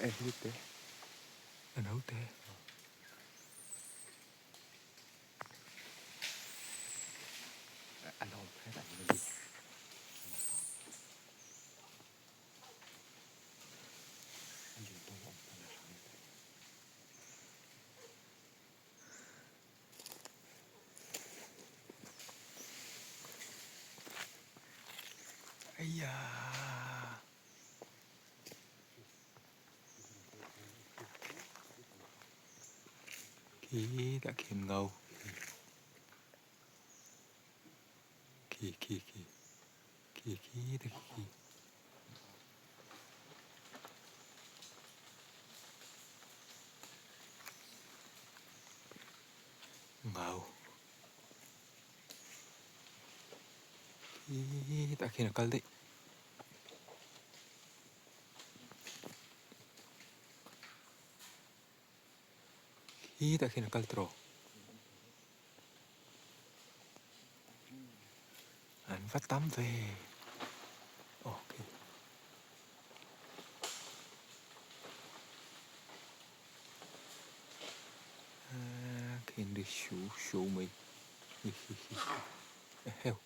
E hi te. A naute. A lawm phet a ni bik. A lian tawk awm pawn a hrang te. Aiya. Khi đã khiên ngầu. Khi khi khi. Khi khi ta khi. Ngau. Khi tah khian a kal daih. Khi tah khian a kal tawh. An va tam ve. Ok. Khian ri hru hru mai. Hi hi hi. Eheu.